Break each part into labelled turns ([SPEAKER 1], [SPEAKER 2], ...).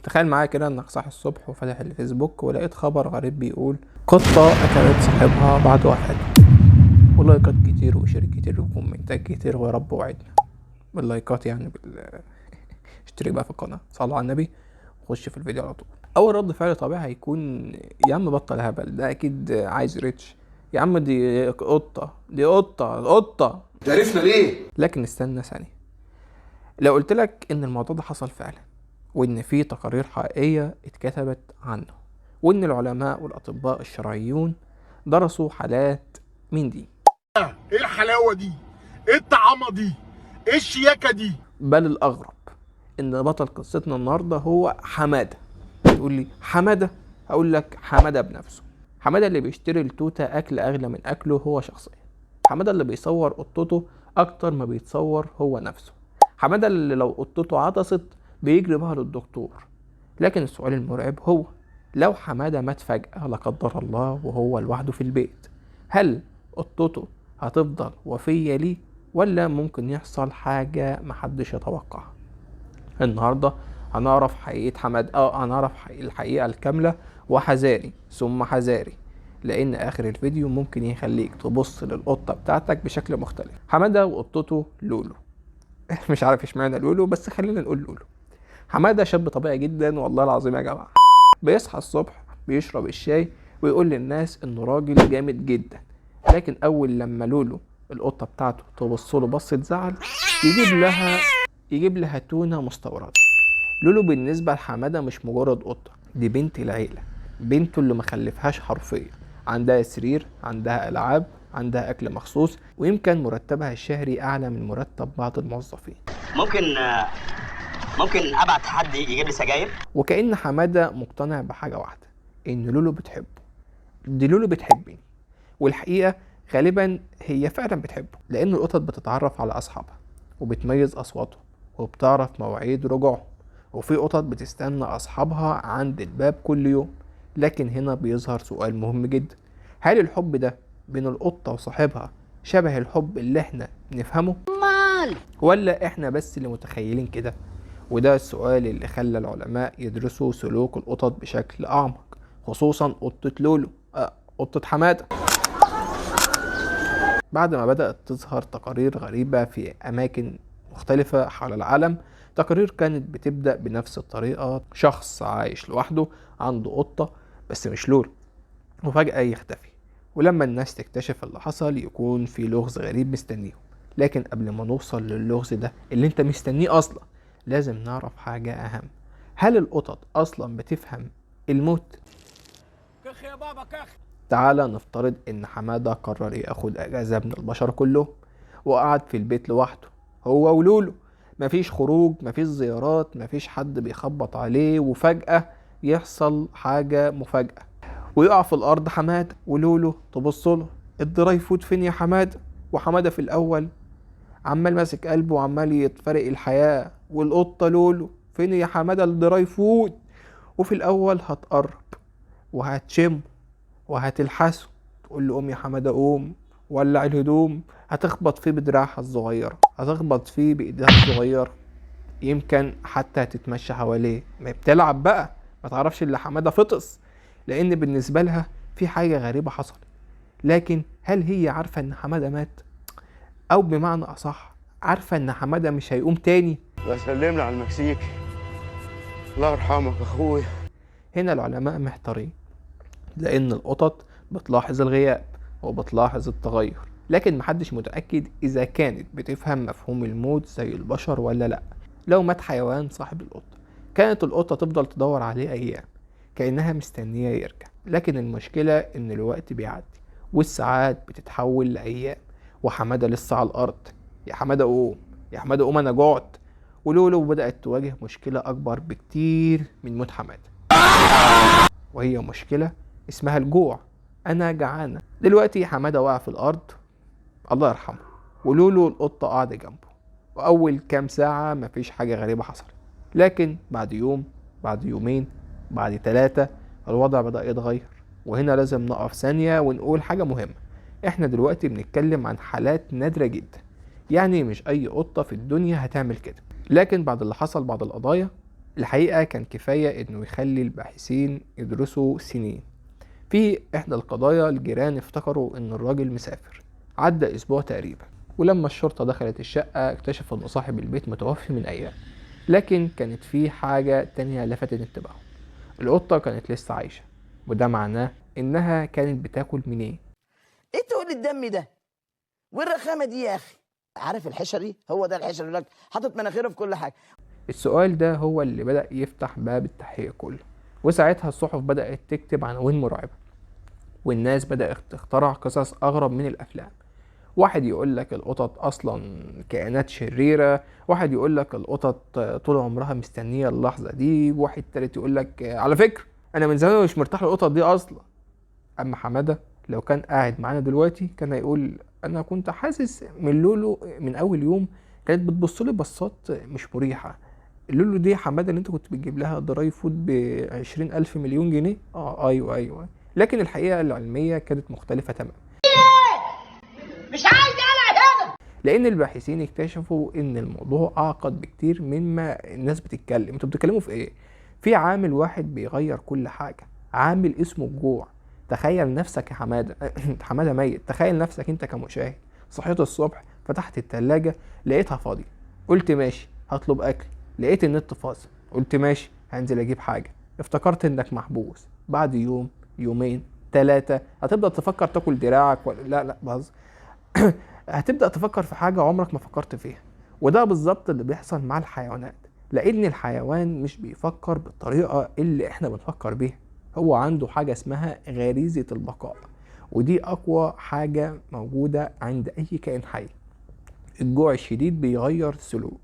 [SPEAKER 1] تخيل معايا كده انك صاحي الصبح وفاتح الفيسبوك ولقيت خبر غريب بيقول قطة اكلت صاحبها بعد وفاته، ولايكات كتير و share كتير وكومنتات كتير، ويا رب وعدنا باللايكات يعني اشترك بقى في القناة، صلوا على النبي وخش في الفيديو على طول. اول رد فعل طبيعي هيكون يا عم بطل هبل، ده اكيد عايز reach، يا عم دي قطة، دي قطة، قطة،
[SPEAKER 2] تعرفنا ليه؟
[SPEAKER 1] لكن استنى ثانية، لو قلت لك ان الموضوع ده حصل فعلا، وان في تقارير حقيقية اتكتبت عنه، وان العلماء والاطباء الشرعيون درسوا حالات من دي.
[SPEAKER 3] ايه الحلاوة دي؟ ايه الطعامه دي؟ ايه الشياكه دي؟
[SPEAKER 1] بل الاغرب ان بطل قصتنا النهارده هو حمادة. تقول لي حمادة؟ هقول لك حمادة بنفسه. حمادة اللي بيشتري التوته اكل اغلى من اكله هو شخصيا، حمادة اللي بيصور قطته اكتر ما بيتصور هو نفسه، حمادة اللي لو قطته عطست بيجري بها للدكتور. لكن السؤال المرعب هو لو حمادة مات فجأة لا قدر الله وهو لوحده في البيت، هل قطته هتفضل وفية ليه ولا ممكن يحصل حاجة محدش يتوقعها؟ النهاردة هنعرف حقيقة حماد، هنعرف الحقيقة الكاملة، وحذاري ثم حذاري، لأن آخر الفيديو ممكن يخليك تبص للقطة بتاعتك بشكل مختلف. حمادة وقطته لولو مش عارف اشمعنى لولو، بس خلينا نقول لولو. حمادة شاب طبيعي جدا والله العظيم يا جماعة، بيصحى الصبح بيشرب الشاي ويقول للناس انه راجل جامد جدا، لكن اول لما لولو القطة بتاعته تبص له بصة زعل يجيب لها تونة مستوردة. لولو بالنسبة لحمادة مش مجرد قطة، دي بنت العيلة، بنته اللي مخلفهاش حرفيا، عندها سرير، عندها ألعاب، عندها أكل مخصوص، ويمكن مرتبها الشهري أعلى من مرتب بعض الموظفين.
[SPEAKER 4] ممكن ابعت حد يجيب لي سجاير؟
[SPEAKER 1] وكأن حمادة مقتنع بحاجة واحدة، إن لولو بتحبه، دي لولو بتحبني. والحقيقة غالبا هي فعلا بتحبه، لأن القطط بتتعرف على أصحابها وبتميز أصواتهم وبتعرف مواعيد رجوعهم، وفي قطط بتستنى أصحابها عند الباب كل يوم. لكن هنا بيظهر سؤال مهم جدا، هل الحب ده بين القطة وصاحبها شبه الحب اللي احنا نفهمه؟ ولا احنا بس اللي متخيلين كده؟ وده السؤال اللي خلى العلماء يدرسوا سلوك القطط بشكل أعمق، خصوصا قطة لولو، قطة حمادة. بعد ما بدأت تظهر تقارير غريبة في أماكن مختلفة حول العالم، تقارير كانت بتبدأ بنفس الطريقة، شخص عايش لوحده عنده قطة بس مش لولو، وفجأة يختفي، ولما الناس تكتشف اللي حصل يكون في لغز غريب مستنيهم. لكن قبل ما نوصل للغز ده اللي انت مستنيه أصلا، لازم نعرف حاجة أهم، هل القطط أصلا بتفهم الموت؟
[SPEAKER 3] كخ يا بابا كخ.
[SPEAKER 1] تعالى نفترض إن حمادة قرر ياخد أجازة من البشر كلهم وقعد في البيت لوحده هو ولولو، مفيش خروج، مفيش زيارات، مفيش حد بيخبط عليه، وفجأة يحصل حاجة مفاجأة ويقع في الأرض حمادة، ولولو تبص له، ال dry food فين يا حمادة؟ وحمادة في الأول عمال ماسك قلبه وعمال يتفرق الحياة، والقطة لولو فين يا حمادة ال dry food؟ وفي الأول هتقرب وهتشمه وهتلحسه، تقول له قوم يا حمادة قوم، ولع الهدوم، هتخبط فيه بدراعها الصغيرة، هتخبط فيه بإيديها الصغيرة، يمكن حتى تتمشى حواليه، ما بتلعب بقى، ما تعرفش اللي حمادة فطس، لأن بالنسبة لها في حاجة غريبة حصلت. لكن هل هي عارفة إن حمادة مات؟ أو بمعنى أصح عارفة إن حمادة مش هيقوم تاني؟
[SPEAKER 2] سلمنا على المكسيك، الله يرحمك أخويا.
[SPEAKER 1] هنا العلماء محتارين، لأن القطط بتلاحظ الغياب وبتلاحظ التغير، لكن محدش متأكد إذا كانت بتفهم مفهوم الموت زي البشر ولا لأ. لو مات حيوان صاحب القطة، كانت القطة تفضل تدور عليه أيام كأنها مستنية يرجع. لكن المشكلة إن الوقت بيعدي والساعات بتتحول لأيام، وحمادة لسه على الأرض، يا حمادة قوم، يا حمادة قوم أنا جعت. ولولو بدأت تواجه مشكلة أكبر بكتير من موت حمادة، وهي مشكلة اسمها الجوع. أنا جعانة دلوقتي. حمادة وقع في الأرض الله يرحمه، ولولو القطة قاعدة جنبه، وأول كام ساعة مفيش حاجة غريبة حصلت. لكن بعد يوم، بعد يومين، بعد 3، الوضع بدأ يتغير. وهنا لازم نقف ثانية ونقول حاجة مهمة، احنا دلوقتي بنتكلم عن حالات نادرة جدا، يعني مش أي قطة في الدنيا هتعمل كده. لكن بعد اللي حصل بعد القضايا، الحقيقة كان كفاية إنه يخلي الباحثين يدرسوا سنين. في إحدى القضايا الجيران افتكروا إن الراجل مسافر، عدى أسبوع تقريبا، ولما الشرطة دخلت الشقة اكتشفوا إن صاحب البيت متوفي من أيام. لكن كانت في حاجة تانية لفتت انتباههم، القطة كانت لسه عايشة، وده معناه إنها كانت بتاكل منين.
[SPEAKER 5] ايه تقول الدم ده؟ والرخامه دي يا اخي؟ عارف الحشري؟ هو ده الحشري اللي حاطط مناخيره في كل حاجة.
[SPEAKER 1] السؤال ده هو اللي بدأ يفتح باب التحقيق كله، وساعتها الصحف بدأت تكتب عناوين مرعبة، والناس بدأت تخترع قصص أغرب من الأفلام. واحد يقول لك القطط أصلا كائنات شريرة، واحد يقول لك القطط طول عمرها مستنية اللحظة دي، واحد تالت يقول لك على فكرة أنا من زمان مش مرتاح للقطط دي أصلا. أما حمادة لو كان قاعد معانا دلوقتي كان هيقول أنا كنت حاسس من لولو من أول يوم كانت بتبص لي بصات مش مريحة. لولو دي حمادة اللي انت كنت بتجيب لها dry food ب20,000 مليون جنيه؟ ايوه. لكن الحقيقة العلمية كانت مختلفة تماما.
[SPEAKER 5] مش عايز انا هنا،
[SPEAKER 1] لأن الباحثين اكتشفوا إن الموضوع أعقد بكتير مما الناس بتتكلم. انتوا بتتكلموا في إيه؟ في عامل واحد بيغير كل حاجة، عامل اسمه الجوع. تخيل نفسك يا حمادة حمادة ميت، تخيل نفسك انت كمشاهد صحيت الصبح فتحت التلاجة لقيتها فاضية، قلت ماشي هطلب أكل، لقيت النت فاصل، قلت ماشي هنزل أجيب حاجة، افتكرت إنك محبوس. بعد يوم يومين 3 هتبدأ تفكر تاكل دراعك ولا لا بهزر هتبدأ تفكر في حاجة عمرك ما فكرت فيها. وده بالظبط اللي بيحصل مع الحيوانات، لأن الحيوان مش بيفكر بالطريقة اللي احنا بنفكر بيها. هو عنده حاجة اسمها غريزة البقاء، ودي أقوى حاجة موجودة عند أي كائن حي. الجوع الشديد بيغير السلوك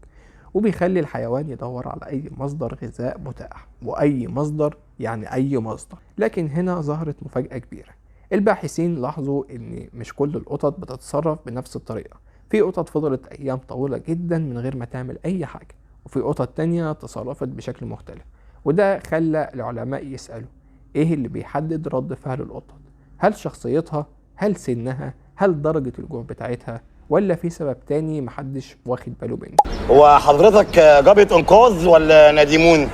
[SPEAKER 1] وبيخلي الحيوان يدور على أي مصدر غذاء متاح، وأي مصدر يعني أي مصدر. لكن هنا ظهرت مفاجأة كبيرة، الباحثين لاحظوا إن مش كل القطط بتتصرف بنفس الطريقة. في قطط فضلت أيام طويلة جدا من غير ما تعمل أي حاجة، وفي قطط تانية تصرفت بشكل مختلف. وده خلى العلماء يسألوا إيه اللي بيحدد رد فعل القطط؟ هل شخصيتها؟ هل سنها؟ هل درجة الجوع بتاعتها؟ ولا في سبب تاني محدش واخد باله منه؟
[SPEAKER 4] هو حضرتك جابت انقاذ ولا نديمون؟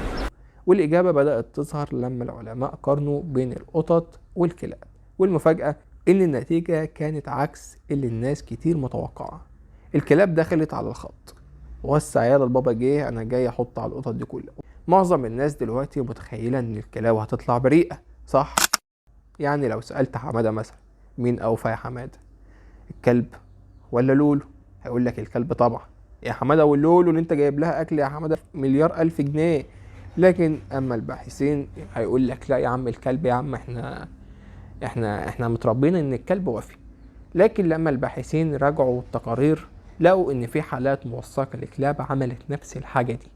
[SPEAKER 1] والإجابة بدأت تظهر لما العلماء قارنوا بين القطط والكلاب، والمفاجأة إن النتيجة كانت عكس اللي الناس كتير متوقعة. الكلاب دخلت على الخط، وسع يا البابا جه أنا جاي أحط على القطط دي كلها. معظم الناس دلوقتي متخيلة إن الكلاب هتطلع بريئة، صح؟ يعني لو سألت حمادة مثلا مين أوفى يا حمادة، الكلب ولا لولو؟ هيقول لك الكلب طبعا يا حمادة، واللولو اللي انت جايب لها اكل يا حمادة 1,000,000,000 جنيه. لكن اما الباحثين هيقول لك لا يا عم الكلب يا عم، احنا متربيين ان الكلب وفي. لكن لما الباحثين راجعوا التقارير لقوا ان في حالات موثقة لكلاب عملت نفس الحاجة دي،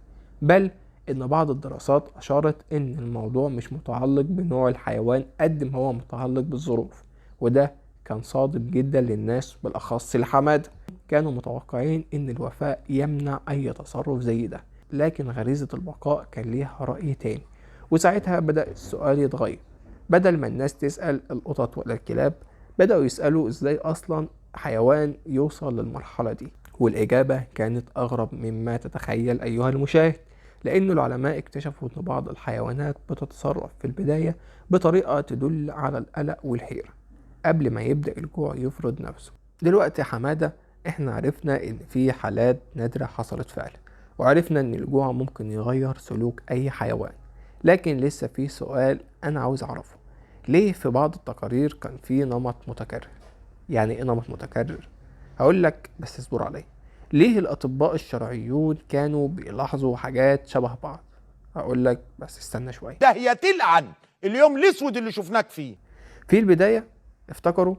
[SPEAKER 1] بل ان بعض الدراسات اشارت ان الموضوع مش متعلق بنوع الحيوان قد ما هو متعلق بالظروف. وده كان صادم جدا للناس، بالاخص لحمادة. كانوا متوقعين ان الوفاء يمنع اي تصرف زي ده، لكن غريزة البقاء كان ليها رأي تاني. وساعتها بدأ السؤال يتغير، بدل ما الناس تسأل القطط ولا الكلاب، بدأوا يسألوا ازاي اصلا حيوان يوصل للمرحلة دي. والإجابة كانت أغرب مما تتخيل أيها المشاهد، لأن العلماء اكتشفوا أن بعض الحيوانات بتتصرف في البداية بطريقة تدل على القلق والحيرة قبل ما يبدأ الجوع يفرض نفسه. دلوقتي يا حمادة احنا عرفنا ان في حالات نادرة حصلت فعلا، وعرفنا ان الجوع ممكن يغير سلوك اي حيوان، لكن لسه في سؤال انا عاوز اعرفه: ليه في بعض التقارير كان في نمط متكرر؟ يعني ايه نمط متكرر؟ هقول لك بس اصبر عليا. ليه الاطباء الشرعيون كانوا بيلاحظوا حاجات شبه بعض؟ هقول لك بس استنى شوية.
[SPEAKER 3] ده هي تلعن اليوم الاسود اللي شفناك فيه.
[SPEAKER 1] في البداية افتكروا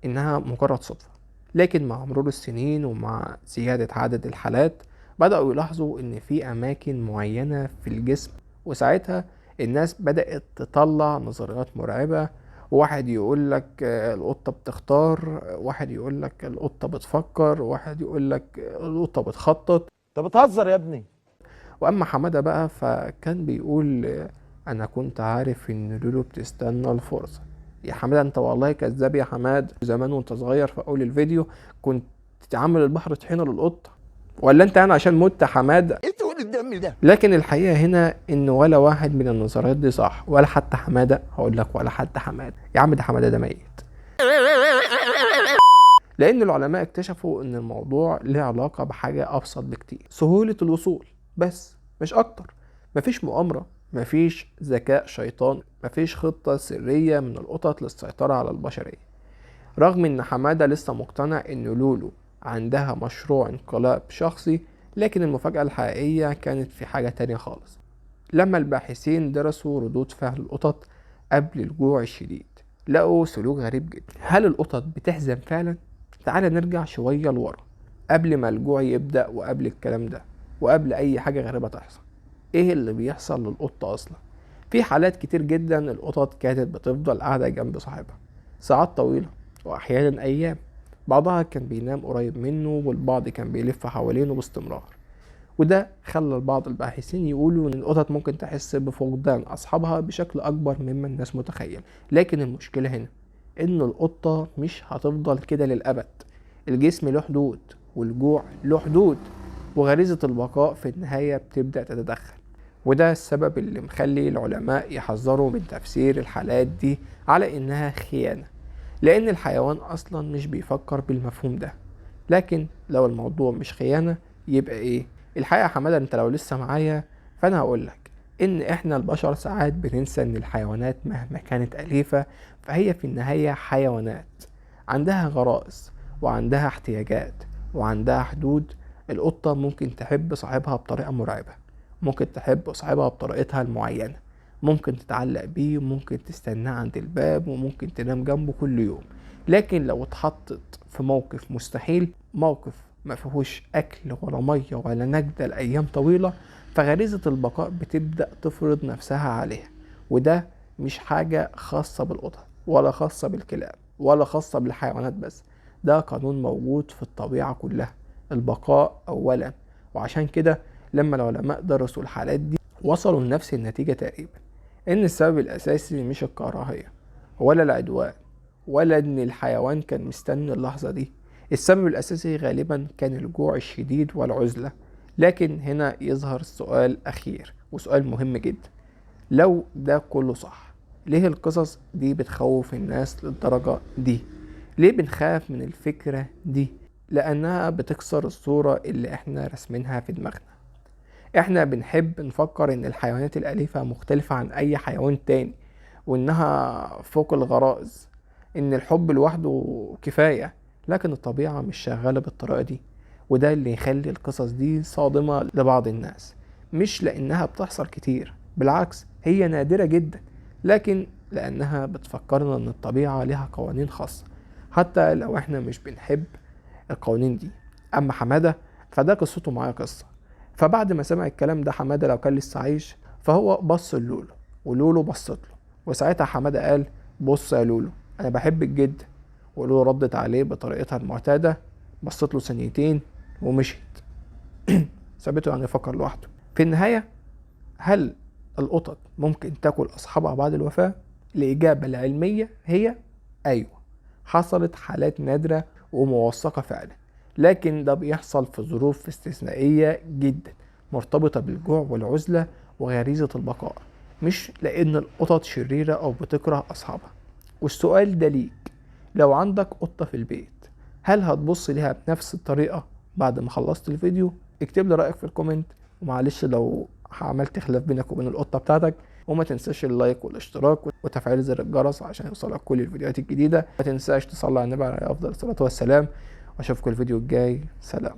[SPEAKER 1] انها مجرد صدفة، لكن مع مرور السنين ومع زيادة عدد الحالات بدأوا يلاحظوا ان في اماكن معينة في الجسم، وساعتها الناس بدأت تطلع نظريات مرعبة. واحد يقول لك القطة بتختار، واحد يقول لك القطة بتفكر، واحد يقول لك القطة بتخطط.
[SPEAKER 3] انت بتهزر يا ابني.
[SPEAKER 1] واما حمادة بقى فكان بيقول انا كنت عارف ان لولو بتستنى الفرصة. يا حمادة انت والله كذاب يا حماد، زمان وانت صغير في اول الفيديو كنت تعمل البحر طحينة للقطة، ولا انت انا عشان مت يا حمادة؟
[SPEAKER 3] ايه تقول الدم
[SPEAKER 5] الدم ده؟
[SPEAKER 1] لكن الحقيقة هنا ان ولا واحد من النظريات دي صح، ولا حتى حمادة. هقول لك ولا حتى حمادة يا عم، ده حمادة ده ميت. لان العلماء اكتشفوا ان الموضوع له علاقة بحاجة ابسط بكتير، سهولة الوصول بس، مش اكتر. مفيش مؤامرة، مفيش ذكاء شيطان، مفيش خطة سرية من القطط للسيطرة على البشرية. رغم ان حمادة لسه مقتنع ان لولو عندها مشروع انقلاب شخصي، لكن المفاجأة الحقيقية كانت في حاجة تانية خالص. لما الباحثين درسوا ردود فعل القطط قبل الجوع الشديد لقوا سلوك غريب جدا. هل القطط بتحزن فعلا؟ تعال نرجع شوية لورا، قبل ما الجوع يبدأ وقبل الكلام ده وقبل أي حاجة غريبة تحصل. إيه اللي بيحصل للقطة أصلا؟ في حالات كتير جدا القطط كانت بتفضل قاعدة جنب صاحبها ساعات طويلة وأحيانا أيام. بعضها كان بينام قريب منه والبعض كان بيلف حوالينه باستمرار، وده خلى بعض الباحثين يقولوا إن القطط ممكن تحس بفقدان أصحابها بشكل أكبر مما الناس متخيل. لكن المشكلة هنا إن القطة مش هتفضل كده للأبد. الجسم له حدود والجوع له حدود، وغريزة البقاء في النهاية بتبدأ تتدخل. وده السبب اللي مخلي العلماء يحذروا من تفسير الحالات دي على إنها خيانة، لأن الحيوان أصلا مش بيفكر بالمفهوم ده. لكن لو الموضوع مش خيانة يبقى إيه؟ الحقيقة يا حمادة أنت لو لسه معايا فأنا هقولك إن إحنا البشر ساعات بننسى إن الحيوانات مهما كانت أليفة فهي في النهاية حيوانات، عندها غرائز وعندها احتياجات وعندها حدود. القطة ممكن تحب صاحبها بطريقة مرعبة، ممكن تحب صاحبها بطريقتها المعينة، ممكن تتعلق بيه، ممكن تستناه عند الباب، وممكن تنام جنبه كل يوم. لكن لو اتحطت في موقف مستحيل، موقف ما فيهوش أكل ولا مية ولا نجدة لأيام طويلة، فغريزة البقاء بتبدأ تفرض نفسها عليها. وده مش حاجة خاصة بالقطط ولا خاصة بالكلاب ولا خاصة بالحيوانات بس، ده قانون موجود في الطبيعة كلها، البقاء أولا. وعشان كده لما العلماء درسوا الحالات دي وصلوا لنفس النتيجة تقريبا، إن السبب الأساسي مش الكراهية ولا العدوان ولا إن الحيوان كان مستني اللحظة دي. السبب الأساسي غالبا كان الجوع الشديد والعزلة. لكن هنا يظهر السؤال الأخير وسؤال مهم جدا، لو ده كله صح ليه القصص دي بتخوف الناس للدرجة دي؟ ليه بنخاف من الفكرة دي؟ لأنها بتكسر الصورة اللي احنا رسمينها في دماغنا. احنا بنحب نفكر ان الحيوانات الأليفة مختلفة عن اي حيوان تاني، وانها فوق الغرائز، ان الحب لوحده كفاية. لكن الطبيعة مش شغالة بالطريقة دي، وده اللي يخلي القصص دي صادمة لبعض الناس. مش لأنها بتحصل كتير، بالعكس هي نادرة جدا، لكن لأنها بتفكرنا ان الطبيعة لها قوانين خاصة حتى لو احنا مش بنحب القوانين دي. اما حمادة فده قصته معايا قصة. فبعد ما سمع الكلام ده حمادة لو كان لسه عايش فهو بص للولو ولولو بصت له، وساعتها حمادة قال بص يا لولو انا بحبك جدا. ولولو ردت عليه بطريقتها المعتادة، بصت له ثانيتين ومشيت سابته يعني يفكر لوحده. في النهاية هل القطط ممكن تاكل اصحابها بعد الوفاة؟ الإجابة العلمية هي أيوة، حصلت حالات نادرة وموثقة فعلا، لكن ده بيحصل في ظروف استثنائية جدا مرتبطة بالجوع والعزلة وغريزة البقاء، مش لأن القطط شريرة أو بتكره أصحابها. والسؤال ده ليك، لو عندك قطة في البيت هل هتبص ليها بنفس الطريقة بعد ما خلصت الفيديو؟ اكتب لي رأيك في ال comment، ومعلش لو عملت خلاف بينك وبين القطة بتاعتك. وما تنساش ال like والاشتراك وتفعيل زر الجرس عشان يوصلك كل الفيديوهات الجديدة. ما تنساش تصلي على النبي عليه أفضل الصلاة والسلام، واشوفكم الفيديو الجاي. سلام.